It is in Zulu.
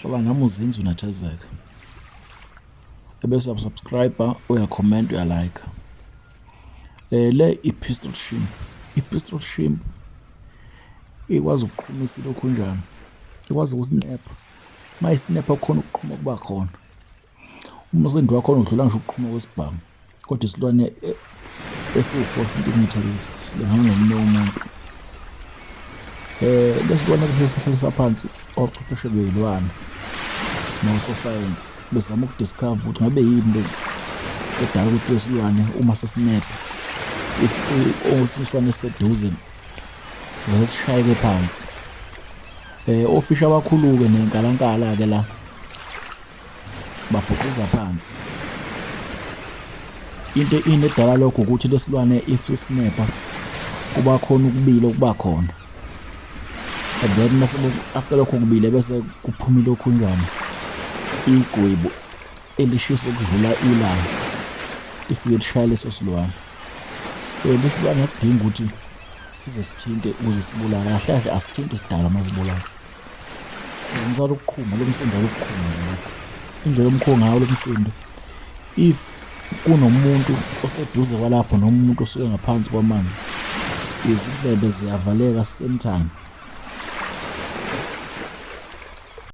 Hlala nami uzinze unethezeke. Ebese uyasubscribe, uyacomment, uyalike. Le i-pistol shrimp. I-pistol shrimp ikwazi ukuqhumisa ilokhunjana, ikwazi ukusinepha. Uma isinepha kukhona ukuqhuma okuba khona. Umsindo wakhona udlula ngisho ukuqhuma kwesibhamu. Kodwa isilwane esiwu-4 centimeter lesi silingana nomunye umuntu. Lesilwane ke sihlalisa phansi ochwepheshe beyilwane nososayensi bezama ukudiscover ukuthi ngabe yini le edala ukuthi lesilwane uma sesinepha isilwane esiseduze sibe sishayeke phansi. Ofisha abakhulu-ke nenkalankala-ke la babhuquza phansi. Into ini edala lokho ukuthi lesilwane if sisinepha kuba khona ukubila okuba khona and then mase after lokho kubile bese kuphuma ilokhunjana igwebu elishisa ukudlula ilanga lifike lishaya leso silwane. Lesilwane asidingi ukuthi size sithinte ukuze sibulale, kahle kahle asithinti isidalwa uma sibulala. Sisebenzisa lokuqhuma lo msindo lokuqhuma lokho. Indlela omkhulu ngawo lo msindo if kunomuntu oseduze kwalapho noma umuntu osuke ngaphansi kwamanzi izindlebe ziyavaleka same time.